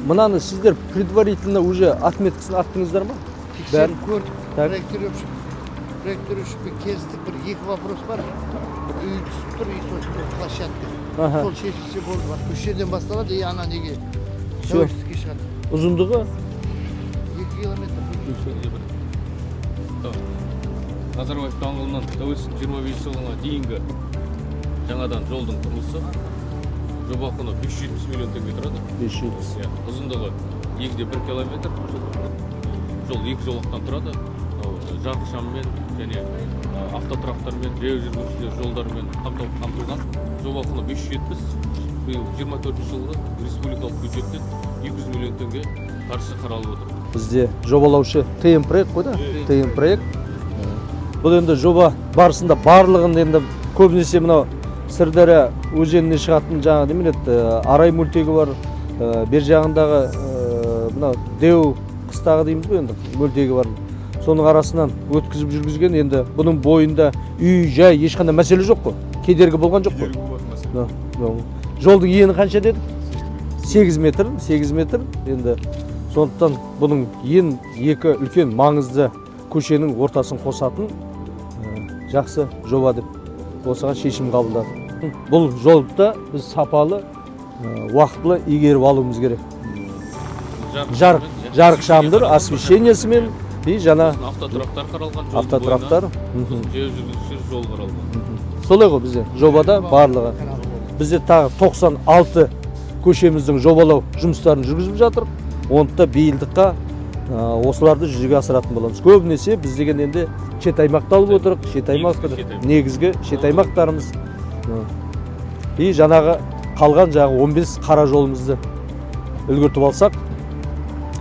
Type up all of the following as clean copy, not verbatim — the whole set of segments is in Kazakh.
Мынаны сіздер предварительно уже отметкасын аттыңыздар ма? Тексеріп көрдік. Так. Проектировщикпен келістік, бір екі вопрос бар. Бір үй түсіп тұр, и сосын бір площадка. Сол шешілсе болды. Осы жерден басталады и ана неге, Всё. Тәуелсіздікке шығады. Ұзындығы? 2 километр. Бір Назарбаев даңғылынан Тәуелсіздіктің 25 жылына дейінгі жаңадан жолдың құрылысы, жоба құны 570 миллион теңге тұрады. 570. Иә, ұзындығы 2,1 километр. Жол екі жолақтан тұрады. Мынау жарық шаммен және автотұрақтармен, жаяу жүргіншілер жолдарымен қамтылған. Жоба құны 570. Биыл 24-жылғы республикалық бюджеттен 200 миллион теңге қаржы қаралып отыр. Бізде жобалаушы ТМ Проект қой да, ТМ Проект. Бұл енді жоба барысында барлығын енді көбінесе мынау Сырдария өзеніне шығатын жаңағы немене еді, Арай мөлтегі бар, бер жағындағы мынау Деу қыстағы дейміз ғой енді, мөлтегі бар. Соның арасынан өткізіп жүргізген. Енді бұның бойында үй жай ешқандай мәселе жоқ қой, кедергі болған жоқ қой? Кедергі болатын мәселе. Да, да. Жолдың ені қанша дедік? 8 метр, 8 метр. Енді сондықтан бұның ең екі үлкен маңызды көшенің ортасын қосатын жақсы жоба деп осыған шешім қабылдадық. Бұл жолды да біз сапалы, уақытылы игеріп алуымыз керек. Жарық, жарық шамдар, освещениесімен и жаңа Сосын автотұрақтар қаралған жолдың автотұрақтар. бойына, сосын жаяу жүргіншілер жол қаралған. Солай ғой, бізде жобада барлығы. Бізде тағы 96 көшеміздің жобалау жұмыстарын жүргізіп жатыр. Оны да биылдыққа осыларды жүзеге асыратын боламыз. Көбінесе біз деген енді шет аймақты алып отырық, шет аймақ, Негізгі шет аймақ. Негізгі шет аймақтарымыз. И жаңағы қалған жаңағы 15 қара жолымызды үлгертіп алсақ,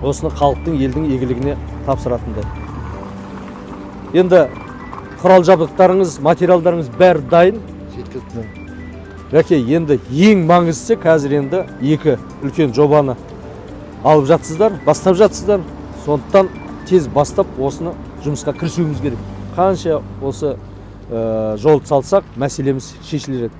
осыны халықтың, елдің игілігіне тапсыратындай. Енді құрал жабдықтарыңыз, материалдарыңыз бәрі дайын. Жеткілікті. Рәке, енді ең маңыздысы қазір енді екі үлкен жобаны алып жатсыздар, бастап жатсыздар. Сондықтан тез бастап осыны жұмысқа кірісуіміз керек. Қанша осы жолды салсақ, мәселеміз шешілер еді.